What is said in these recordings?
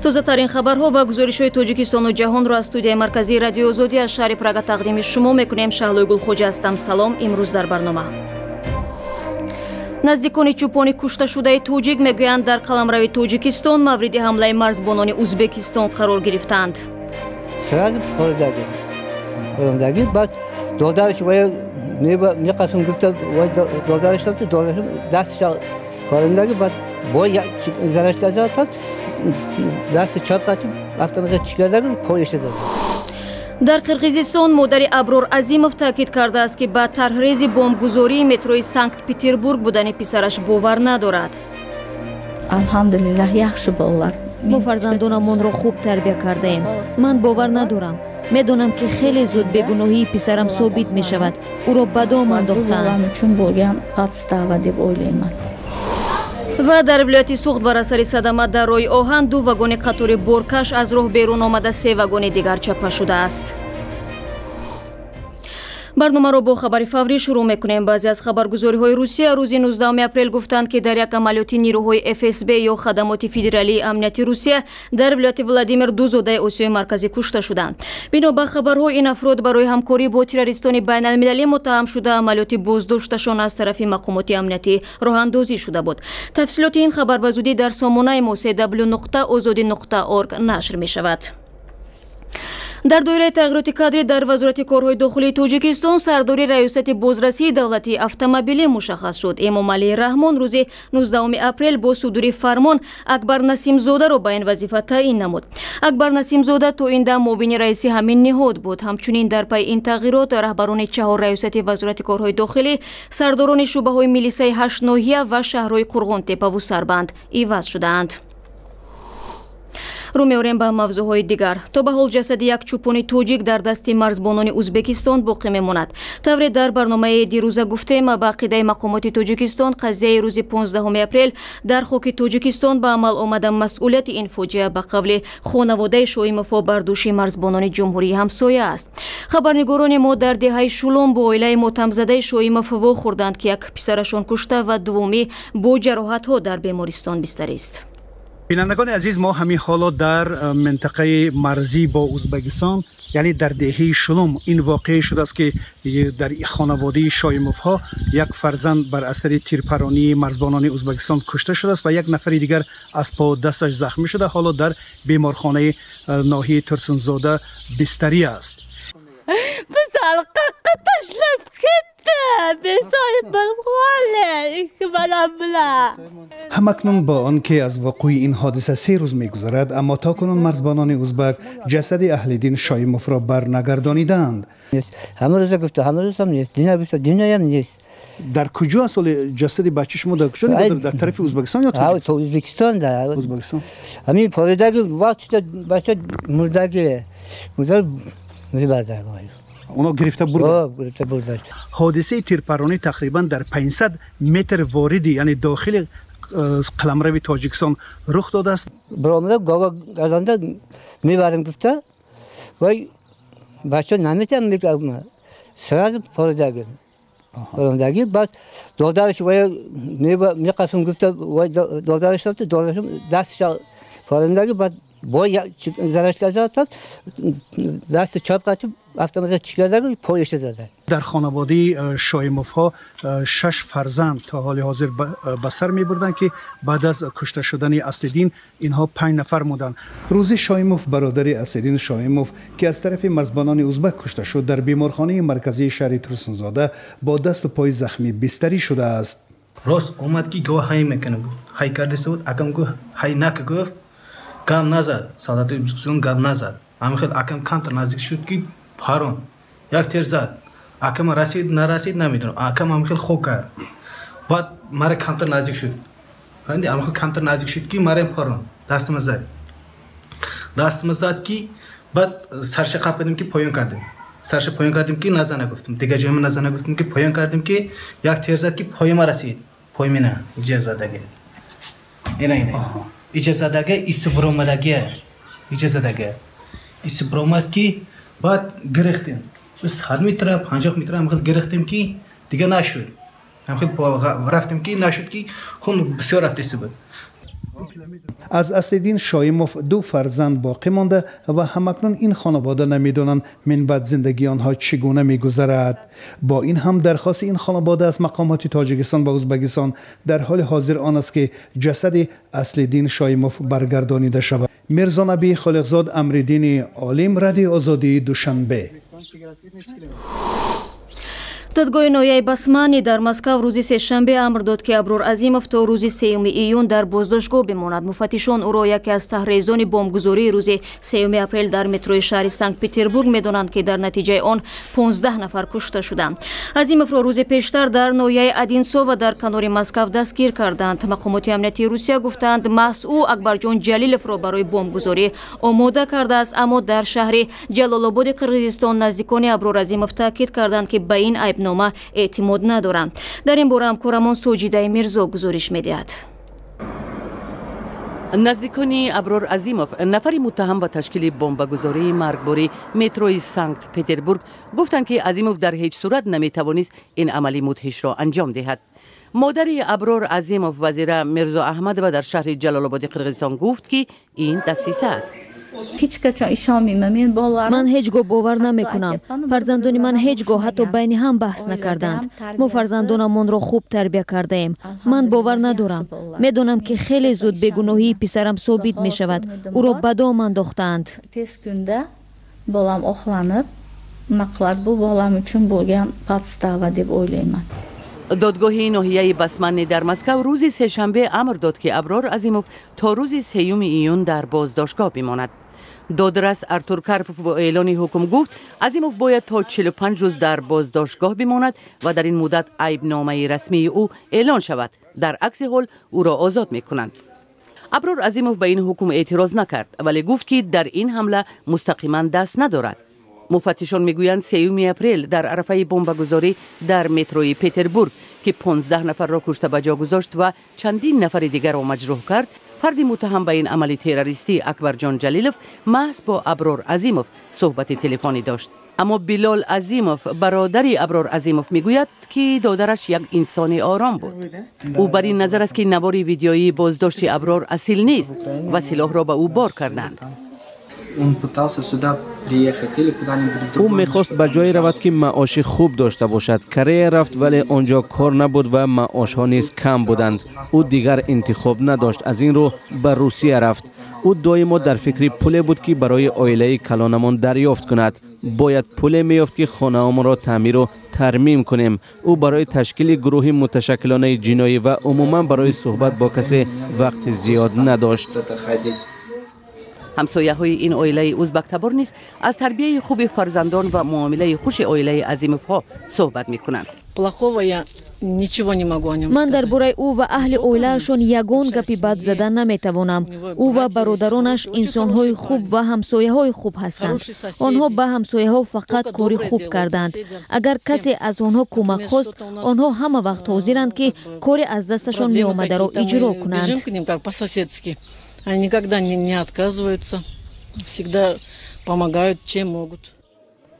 Тозатарин хабарҳо ва гузоришҳои Тоҷикистону ҷаҳонро аз студияи марказии Радиои Озодӣ аз шаҳри Прага тақдими шумо мекунем. Шаҳлои Гулхоҷа ҳастам. Салом. Имрӯз дар барнома. Наздикони чӯпони кушташудаи тоҷик мегӯянд, дар қаламрави Тоҷикистон мавриди ҳамлаи марзбонони Узбекистон қарор гирифтаанд. Сразу породаги, баъд додараш меқасм гуфта, додараш додараш дастша порандаги, баъд бо зараш казатан дасти чап қатиб автомата чикардаги поиша зад. Дар Қирғизистон модари Аброр Азимов таъкид кардааст, ки ба тарҳрези бомбгузории метрои Санкт-Петербург будани писараш бовар надорад. Алҳамдулиллаҳ, яхши болалар. Мо фарзандонамонро хуб тарбия кардаем. Ман бовар надорам. Медонам, ки хеле зуд бегуноҳии писарам собит мешавад. Ӯро ба дом андохтаанд. Uchun bo'lgan подстава deb o'ylayman. Ва дар вилояти Суғд бар асари садама дар роҳи оҳан ду вагони қатори боркаш аз роҳ берун омада, се вагони дигар чапа шудааст. Барномаро бо хабари фаврӣ шурӯъ мекунем. Баъзе аз хабаргузориҳои Русия рӯзи 19 апрел гуфтанд, ки дар як амалиёти нирӯҳои ФСБ ё Хадамоти федералии амнияти Русия дар вилояти Владимир ду зодаи Осиёи Марказӣ кушта шуданд. Бино ба хабарҳо, ин афрод барои ҳамкорӣ бо террористони байналмилалӣ муттаҳам шуда, амалиёти боздошташон аз тарафи мақомоти амниятӣ роҳандозӣ шуда буд. Тафсилоти ин хабар ба зудӣ дар сомонаи мо cw.ozodi.org нашр мешавад. Дар доираи тағйироти кадрӣ дар Вазорати корҳои дохилии Тоҷикистон сардори Раёсати бозрасии давлатии автомобилӣ мушаххас шуд. Эмомалӣ Раҳмон рӯзи 19 апрел бо судури фармон Акбар Насимзодаро ба ин вазифа таъин намуд. Акбар Насимзода то ин дам муовини раиси ҳамин ниҳод буд. Ҳамчунин дар пайи ин тағйирот раҳбарони чаҳор раёсати Вазорати корҳои дохилӣ, сардорони шӯъбаҳои милисаи ҳашт ноҳия ва шаҳрҳои Қурғонтепаву Сарбанд иваз шудаанд. Рӯ меорем ба мавзӯъҳои дигар. То ба ҳол ҷасади як чӯпони тоҷик дар дасти марзбонони Узбекистон боқӣ мемонад. Тавре дар барномаи дирӯза гуфтем, ба ақидаи мақомоти Тоҷикистон, қазияи рӯзи 15 апрел дар хоки Тоҷикистон ба амал омада, масъулияти ин фоҷиа, ба қавли хонаводаи Шоимовҳо, бар дӯши марзбонони ҷумҳурии ҳамсоя аст. Хабарнигорони мо дар деҳаи Шулом бо оилаи мотамзадаи Шоимов вохӯрданд, ки як писарашон кушта ва дуввумӣ бо ҷароҳатҳо дар бемористон бистарист. Бинандагони азиз, мо ҳамин ҳоло дар минтақаи марзӣ бо Узбекистон, яъне дар деҳаи Шулум ин воқеа шудааст, ки дар хонаводаи Шоимовҳо як фарзанд бар асари тирпаронии марзбонони Узбекистон кушта шудааст ва як нафари дигар аз по дасташ захмӣ шуда, ҳоло дар беморхонаи ноҳияи Турсунзода бистарӣ аст. Писар qayoqqa tashlab ketdi? Besoyib bilib qoldi ikki bolam bilan. Ҳамакнун бо он ки аз вуқӯи ин ҳодиса 3 рӯз мегузарад, аммо то кунун марзбонони узбак ҷасади Аҳлиддин Шоимовро барнагардонидаанд. Ҳама рӯза гуфта, ҳама рӯзам нест, дина гуфта, динаям нест. Дар куҷо аст ҳоли ҷасади бачаи шумо? Дар куҷо нигоҳ дорад? Дар тарафи Узбекистон ё То Узбекистон да. Узбекистон. Ҳамин поредаги вақт бача мурдаги мурда мебарда. Оно гирифта бурда. Гирифта бурда. Ҳодисаи тирпаронӣ тақрибан дар 500 метр вориди, яъне дохили қаламрави Тоҷикистон рух додааст. Биромада гова гардонда мебарем гуфта, вай бача наметам, сразу поредаги поредаги, баъд додараш вай меқасм гуфта, вай додараш додараш дастша порандаги, баъд бо зараш казатан дасти чап қатиб автомата чикардаги поиша зада. Дар хонаводаи Шоимовҳо шаш фарзанд то ҳоли ҳозир ба сар мебурданд, ки баъд аз кушта шудани Аслиддин инҳо панҷ нафар монданд. Рӯзи Шоимов, бародари Аслиддин Шоимов, ки аз тарафи марзбонони узбак кушта шуд, дар беморхонаи марказии шаҳри Турсунзода бо дасту пои захмӣ бистарӣ шудааст. Рост омад, ки гова ҳай мекунад, ҳай кардеса буд. Акам гуфт: «Ҳай нака», гуфт. Гап назад, солдати Узбекистон гап назад. Ҳамин хел акам камтар наздик шуд, ки парон як тер зад. Акама расид, нарасид, намедонам. Акам ҳамин хел хок кард. Баъд мара камтар наздик шуд, ҳамин хел камтар наздик шуд, ки мараям парон, дастама зад. Дастама зад, ки баъд сарша қапидем, ки поён кардем. Сарша поён кардем, ки назана гуфтем, дигар ҷояма назана гуфтем, ки поён кардем, ки як тер зад, ки поёма расид. Пои мена иҷа задаги, ина, ина иҷа задаги, иси буромадаги, иҷа задаги, иси буромад, ки баъд гирифтем 100 метра, 50 метра ҳамин хел гирифтем, ки дига нашуд. Ҳамин хел рафтем, ки нашуд, ки хун бисёр рафтеси буд. Аз Аслиддин Шоимов ду фарзанд боқӣ монда ва ҳамакнун ин хонавода намедонанд минбаъд зиндагии онҳо чӣ гуна мегузарад. Бо ин ҳам дархости ин хонавода аз мақомоти Тоҷикистон ва Ӯзбекистон дар ҳоли ҳозир он аст, ки ҷасади Аслиддин Шоимов баргардонида шавад. Мирзонаби Холиқзод, Амриддини Олим, Радиои Озодии, Душанбе. Додгоҳи ноҳияи Басмани дар Москав рӯзи сешанбе амр дод, ки Аброр Азимов то рӯзи 3 июн дар боздоштгоҳ бимонад. Муфаттишон ӯро яке аз таҳрезони бомбгузории рӯзи 3 апрел дар метрои шаҳри Санкт-Петербург медонанд, ки дар натиҷаи он 15 нафар кушта шуданд. Азимовро рӯзи пештар дар ноҳияи Одинсово дар канори Москав дастгир карданд. Мақомоти амниятии Русия гуфтанд, маҳз ӯ Акбарҷон Ҷалиловро барои бомбгузорӣ омода кардааст, аммо дар шаҳри Ҷалолободи Қирғизистон наздикони Аброр Азимов таъкид карданд, ки ба ин айб нома эътимод надоранд. Дар ин бора ҳамкорамон Соҷидаи Мирзо гузориш медиҳад. Наздикони Аброр Азимов, нафари муттаҳам ба ташкили бомбагузории маргбори метрои Санкт-Петербург, гуфтанд, ки Азимов дар ҳеҷ сурат наметавонист ин амали мудҳишро анҷом диҳад. Модари Аброр Азимов, Вазира Мирзоаҳмадова, дар шаҳри Ҷалолободи Қирғизистон гуфт, ки ин дасиса аст. Ҳеҷ қачон ишонмайман. Men bolalarim Ман ҳеҷ гоҳ бовар намекунам. Фарзандони ман ҳеҷ гоҳ ҳатто байни ҳам баҳс накарданд. Мо фарзандонамонро хуб тарбия кардаем. Ман бовар надорам. Медонам, ки хеле зуд бегуноҳии писарам собит мешавад. Ӯро ба дом андохтаанд. Tez kunda bolam oqlanib, nima qiladi, bu bolam uchun bo'lgan подстава deb o'ylayman. Додгоҳи ноҳияи Басманни дар Москав рӯзи сешанбе амр дод, ки Аброр Азимов то рӯзи 3 июн дар боздоштгоҳ бимонад. Додрас Артур Карпов бо эълони ҳукм гуфт, Азимов бояд то 45 рӯз дар боздоштгоҳ бимонад ва дар ин муддат айбномаи расмии ӯ эълон шавад. Дар акси ҳол ӯро озод мекунанд. Аброр Азимов ба ин ҳукм эътироз накард, вале гуфт, ки дар ин ҳамла мустақиман даст надорад. Муфаттишон мегӯянд, 3 апрел дар арафаи бомбагузорӣ дар метрои Петербург, ки 15 нафарро кушта ба ҷо гузошт ва чандин нафари дигарро маҷрӯҳ кард, фарди муттаҳам ба ин амали террористӣ, Акбарҷон Ҷалилов, маҳз бо Аброр Азимов суҳбати телефонӣ дошт. Аммо Билол Азимов, бародари Аброр Азимов, мегӯяд, ки додараш як инсони ором буд. Ӯ бар ин назар аст, ки навори видеоии боздошти Аброр асил нест ва силоҳро ба ӯ бор карданд. Он пытался сюда приехать или куда-нибудь в Ӯ другое мехост место. ба ҷое равад, ки маоши хуб дошта бошад. Корея рафт, вале он ҷо кор набуд ва маошҳо низ кам буданд. Ӯ дигар интихоб надошт, аз ин рӯ ба Русия рафт. Ӯ доимо дар фикри пуле буд, ки барои оилаи калонамон дарёфт кунад. Бояд пуле меёфт, ки хонаамонро таъмиру тармим кунем. Ӯ барои ташкили гурӯҳи муташаккилонаи ҷиноӣ ва умуман барои суҳбат бо касе вақти зиёд надошт. Куда-то ходить. Ҳамсояҳои ин оилаи узбактабор низ аз тарбияи хуби фарзандон ва муомилаи хуши оилаи Азимовҳо суҳбат мекунанд. Плохого я ничего не могу о нем Ман дар сказать. бораи ӯ ва аҳли оилаашон ягон гапи бад зада наметавонам. Ӯ ва бародаронаш инсонҳои хуб ва ҳамсояҳои хуб ҳастанд. Онҳо ба ҳамсояҳо фақат кори хуб карданд. Агар касе аз онҳо кӯмак хост, онҳо ҳама вақт ҳозиранд, ки коре аз дасташон Проблемы меомадаро какие-то, иҷро мы кунанд. бежим к ним как по-соседски. Они никогда не отказываются, всегда помогают, чем могут.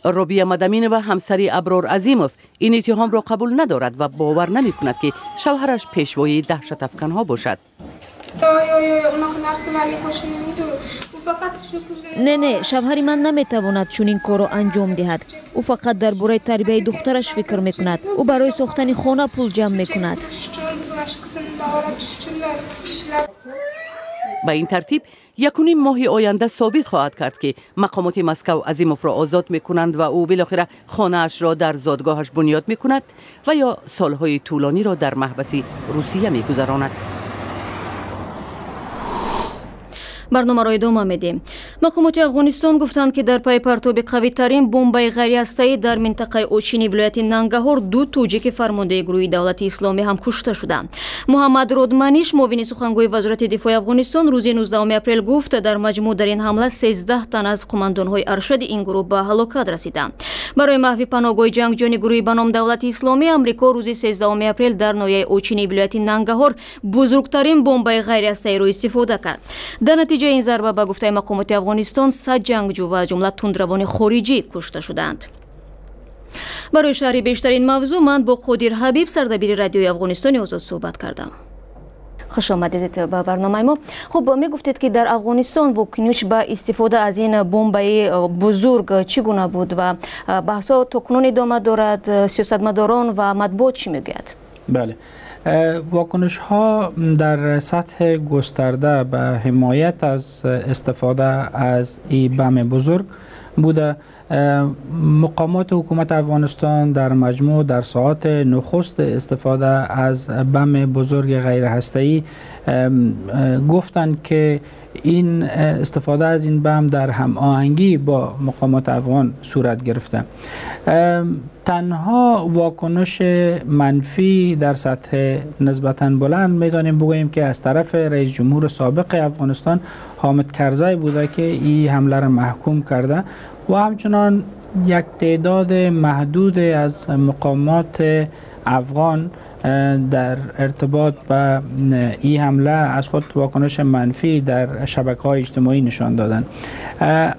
Робия Мадаминова, ҳамсари Аброр Азимов, ин иттиҳомро қабул надорад ва бовар намекунад, ки шавҳараш пешвои даҳшатафканҳо бошад. Yo'q, yo'q, unaqa narsalarga qo'shilmaydi u, faqat shu qizni. Не, не, шавҳари ман наметавонад чунин корро анҷом диҳад. Ӯ фақат дар бораи тарбияи духтараш фикр мекунад. Ӯ барои сохтани хона пул ҷамъ мекунад. Uchun va shu qizini davolatish uchun ishlab. Ба ин тартиб, 1.5 моҳи оянда собит хоҳад кард, ки мақомоти Москав Азимовро озод мекунанд ва ӯ билохира хонаашро дар зодгоҳаш бунёд мекунад ва ё солҳои тӯлониро дар маҳбаси Русия мегузаронад. Барномаро идома медиҳем. Мақомоти Афғонистон гуфтанд, ки дар пайи партоби қавитарин бомбаи ғайриҳастаӣ дар минтақаи Очини вилояти Нангаҳор ду тоҷики фармондаи гурӯҳи Давлати Исломӣ ҳам кушта шуданд. Муҳаммад Родманиш, муовини сухангӯи Вазорати дифои Афғонистон, рӯзи 19 апрел гуфт, дар маҷмӯъ дар ин ҳамла 13 тан аз қумандонҳои аршади ин гурӯҳ ба ҳалокат расиданд. Барои маҳви паноҳгоҳи ҷангҷӯёни гурӯҳи ба ном Давлати Исломӣ, Амрико рӯзи 13 апрел дар ноҳияи Очини вилояти Нангаҳор бузургтарин бомбаи ғайриҳастаиро истифода кард. Дар натиҷаи ин зарба, ба гуфтаи мақомоти Афғонистон, 100 ҷангҷӯ ва аз ҷумла тундравони хориҷӣ кушта шуданд. Барои шарҳи бештар ин мавзӯъ ман бо Қодир Ҳабиб, сардабири Радиои Афғонистони Озод, суҳбат кардам. Хуш омадед ба барномаи мо. Хуб, мегуфтед, ки дар Афғонистон вокуниш ба истифода аз ин бомбаи бузург чӣ гуна буд ва баҳсҳо то кунун идома дорад, сиёсатмадорон ва матбуот чӣ мегӯяд? Бале, واکنش ها در سطح گسترده به حمایت از استفاده از این بم بزرگ بوده. مقامات حکومت افغانستان در مجموع در ساعات نخست استفاده از بم بزرگ غیر هسته‌ای گفتند که این استفاده از این بم در هماهنگی با مقامات افغان صورت گرفته. تنها واکنش منفی در سطح نسبتاً بلند میتونیم بگوییم که از طرف رئیس جمهور سابق افغانستان حامد کرزی بوده که این حمله را محکوم کرده و همچنان یک تعداد محدود از مقامات افغان در ارتباط با این حمله از خود واکنش منفی در شبکه‌های اجتماعی نشان دادند.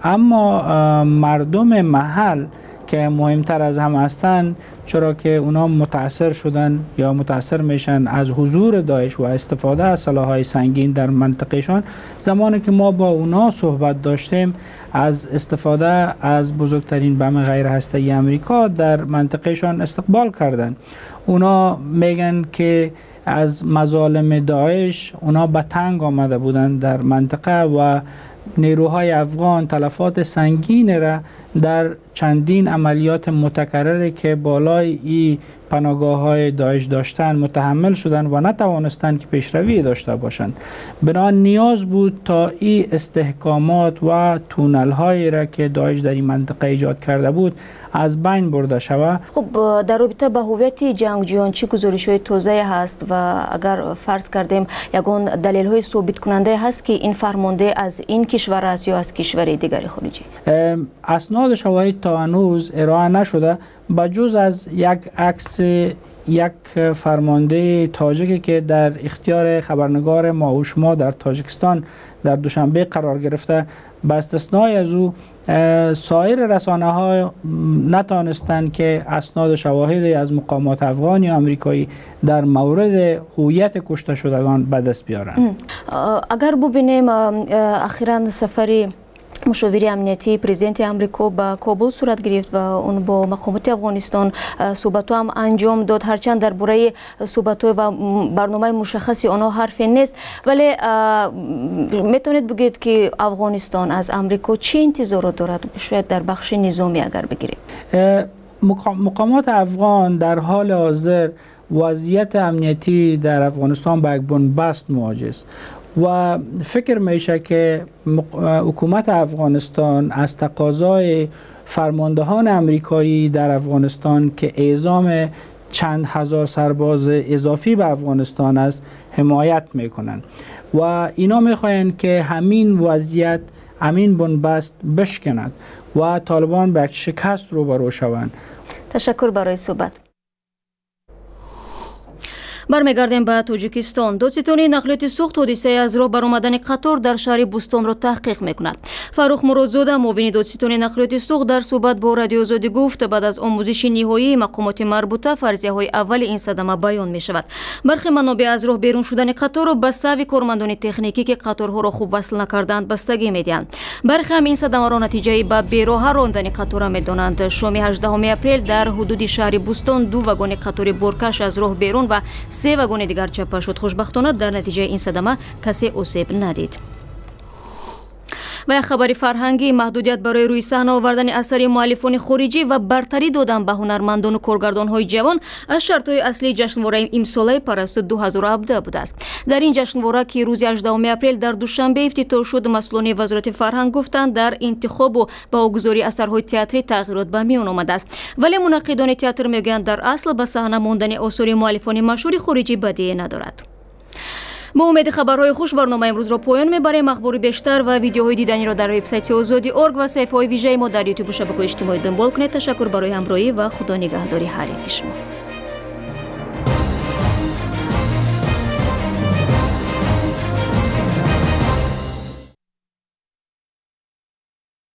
اما مردم محل که مهمتر از هم هستند، چرا که اونا متاثر شدن یا متاثر میشن از حضور داعش و استفاده از سلاح‌های سنگین در منطقهشان، زمانی که ما با اونا صحبت داشتیم از استفاده از بزرگترین بم غیر هسته‌ای امریکا در منطقهشان استقبال کردند. اونا میگن که از مظالم داعش اونا به تنگ آمده بودند در منطقه و نیروهای افغان تلفات سنگین را در چندین عملیات متکرر که بالای ای پناهگاه های داعش داشتن متحمل شدند و نتوانستند که پیشروی داشته باشند. بنابراین نیاز بود تا ای استحکامات و تونل هایی را که داعش در این منطقه ایجاد کرده بود از بین برده شود. خب، در رابطه با هویت جنگجویان چه گزارش های تازه هست و اگر فرض کردیم یگان دلیل های ثابت کننده هست که این فرمانده از این کشور است یا از کشور دیگر خارجی؟ اسناد شواهد تا هنوز ارائه نشده، بجز از یک عکس یک فرمانده تاجیکی که در اختیار خبرنگار ما و شما در تاجیکستان در دوشنبه قرار گرفته. به استثنای از او سایر رسانه ها نتانستند که اسناد شواهدی از مقامات افغان یا آمریکایی در مورد هویت کشته شدگان به دست بیارند. اگر ببینیم اخیرا سفری مشاور امنیتی پرزیدنت امریکا به کابل صورت گرفت و اون با مقامات افغانستان صحبت هم انجام داد، هرچند درباره صحبت و برنامه مشخصی آنها حرفی نیست، ولی میتونید بگید که افغانستان از امریکا چه انتظارات دارد، شاید در بخش نظامی اگر بگیریم؟ مقامات افغان در حال حاضر وضعیت امنیتی در افغانستان با یک بنبست مواجه است و فکر میشه که حکومت افغانستان از تقاضای فرماندهان امریکایی در افغانستان که اعزام چند هزار سرباز اضافی به افغانستان است حمایت میکنند و اینا میخواهند که همین وضعیت، همین بنبست بشکند و طالبان به یک شکست روبرو شوند. تشکر برای صحبت. برمیگردیم به تاجیکستان. دادستانی نقلیات سوخت حادثه از راه برآمدن قطار در شهر بوستان را تحقیق میکند. فرخ مرادزاده، معاون دادستانی نقلیات سوخت، در صحبت با رادیو آزادی گفت بعد از آموزش نهایی مقامات مربوطه فرضیه های اول این صدمه بیان می شود. برخی منابع از راه بیرون شدن قطار را به سهو کارمندان تکنیکی که قطارها را خوب وصل نکردند بستگی میدهند. برخی هم این صدمه را نتیجه به بیراه راندن قطار میدانند. شام 18 اپریل در حدود شهر بوستان دو واگن قطار بارکش از راه بیرون و 3 واگن دیگر چپه شد. خوشبختانه در نتیجه این صدمه کسی آسیب ندید. و یک خبر فرهنگی: محدودیت برای روی صحنه آوردن اثر مؤلفان خارجی و برتری دادن به هنرمندان و کارگردان‌های جوان از شرط‌های اصلی جشنواره امساله پرستو 2017 بوده است. در این جشنواره که روز 18 اپریل در دوشنبه افتتاح شد، مسئولان وزارت فرهنگ گفتند در انتخاب و بهاگذاری اثرهای تئاتری تغییرات به میان آمده است، ولی منتقدان تئاتر میگویند در اصل به صحنه ماندن آثار مؤلفان مشهور خارجی بدیه ندارد. با امید خبرهای خوش برنامه امروز را پایان میبریم. اخبار بیشتر و ویدیوهای دیدنی را در وبسایت آزادی org و صفحه های ویژه ما در یوتیوب و شبکه‌های اجتماعی دنبال کنید. تشکر برای همراهی و خدا نگهداری هر یک شما.